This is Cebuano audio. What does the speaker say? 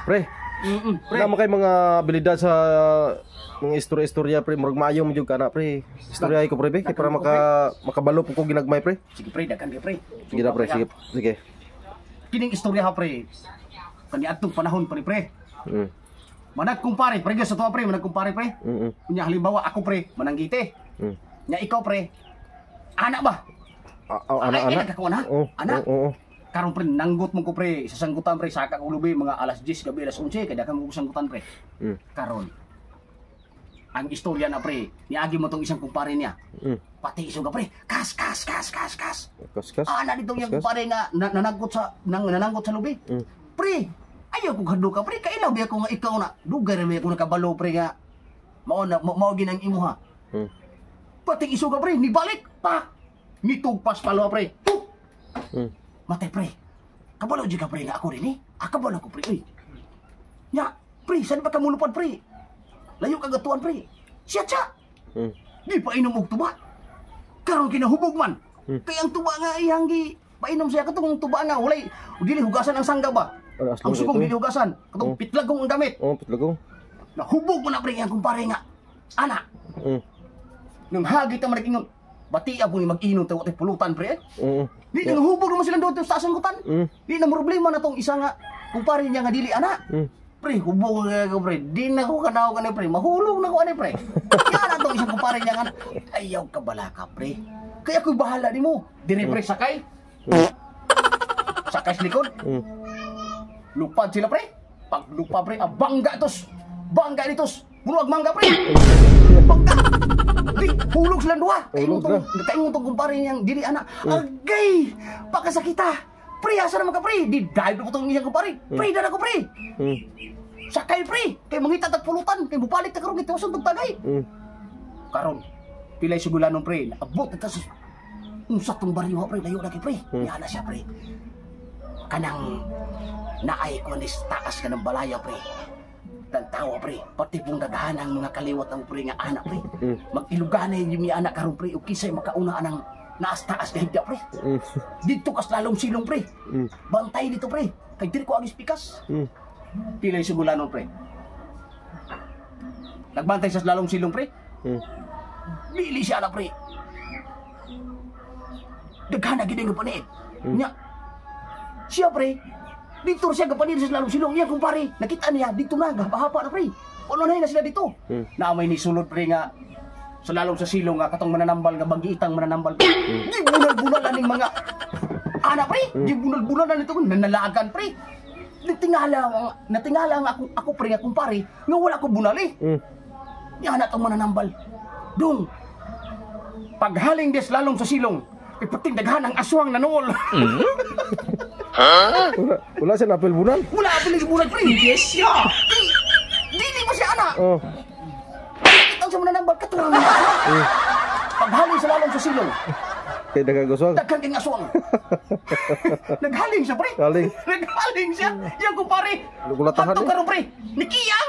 Pre, Pre. wala man kay mga abilidad sa mga istorya-istorya, pre. Murag maayo mo jud kana, pre. Istorya ko, pre, be, kay para makabalo po ko ginagmay, pre. Sige pre, daghan kay pre. Sige na, pre, sige. Sige. Kining istorya ha pre. Kani adtong panahon pa ni pre. Managkumpare, pre sa tuwa pre, managkumpare pre. Unya halimbawa ako pre, mananggite. Nya ikaw pre. Ana ba? Ah, ah, ana, Ay, ana. ay, nagkakuha na? Oh, Ana? Oo. Karon pre, nanggot mo ko pre, sa sanggutan pre, saka ko lubi mga alas 10 gabi, alas 11, kay daghan mo ko sanggutan pre. Karon. Ang istorya na pre, niagi mo tong isang kumpare niya. Pati isuga pre, kas kas kas kas kas. Kas kas. Ana dito yung Kas, kas. kumpare nga nananggot sa lubi. Pre, ayaw kong hadlo ka pre, kailaw biya ko nga ikaw na. Dugay ra biya ko nakabalo pre nga. Mao na mao mao ginang imuha. Pati isuga pre, nibalik pa. Nitugpas palo pre. Tuk! Matay pre. Kabalo di ka pre nga ako rin eh. Ah, kabalo ko pre. Uy. Nya, pre, saan ba ka mulupad pre? Layo ka gatuan pre. Siya siya. Di pa inom og tuba. Karon kinahubog man. Kay ang tuba nga iyang gi painom siya katong tuba nga walay dili hugasan ang sangga ba. Ano, aslong Ang sugong ito? dili hugasan. Katong pitlagong ang gamit. Oh, pitlagong. Nahubog mo na pre ang kumpare nga. Ana, nang hagit ang managingon. Bati abo ni mag-inom tayo tay pulutan pre. Di nang hubog naman silang doon sa sanggutan. Di na problema na tong isa nga kumpare niya nga dili ana. Pre, hubog nga ko pre. Di na ko kanaw ka pre. Mahulog na ko ani pre. Yan na tong isang kumpare niya nga. Ayaw ka bala ka pre. Kaya ako'y bahala nimo. Dire pre sakay. Sakay sa likod. Lupad sila pre. Paglupad pre, abangga tos. Bangga ditos. Bunuag mangga pre. Bangga. Di, hulog silang duha. Hulog Kaingon tong kumpare niyang dili ana. Agay! Pakasakita. Pre, asa naman ka pre? Di dive ko tong iyang kumpare. Pre, dala ko pre. Sakay pre. Kay mangita tag pulutan. Kay mubalik ta karon gituson tog tagay. Karon, pilay sugulanon pre. Naabot na ta sa unsa tong baryo ha, pre. Layo na kay pre. Yana siya pre. Kanang naay ko ni taas ka ng balaya pre. Tantawa pre, pati pong daghan ang mga kaliwat ang pre nga anak pre. Mag-iluganay yung anak karon pre, ug kisay makauna anang naas taas ka higda pre. Dito kas lalong silong pre. Bantay dito pre. Kay diri ko ang ispikas. Pilay sugulanon pre. Nagbantay sa lalong silong pre. Bili siya na pre. Daghan na gid ang paniid. Nya. Siya pre. Dito siya gapanid sa lalong silong. Iya kumpare, nakita niya dito na gahapa na pre. Puno na sila dito. Na may nisulod pre nga sa lalong sa silong nga katong mananambal nga banggiitang mananambal. Di bunal-bunal aning mga ana pre, di bunal-bunal na nito nanalagan pre. Natingala ang ako pre nga kumpare nga wala ko bunal eh. Yan na itong mananambal. Dung, paghaling des lalong sa silong, ipating daghan ang aswang na nool. Wala, wala siya napil bunal. Wala pa rin bunal pre. Yes siya. Di, dili mo siya ana. Oh. Nakita sa mananambal katuwang na aswang. Paghaling sa lalong sa silong, Kay daghang guswang. daghan kang aswang. Naghaling siya pre. Haling. Naghaling siya. Yan kumpare. Lugulatahan Hanto eh. karon pre. Nikiyang.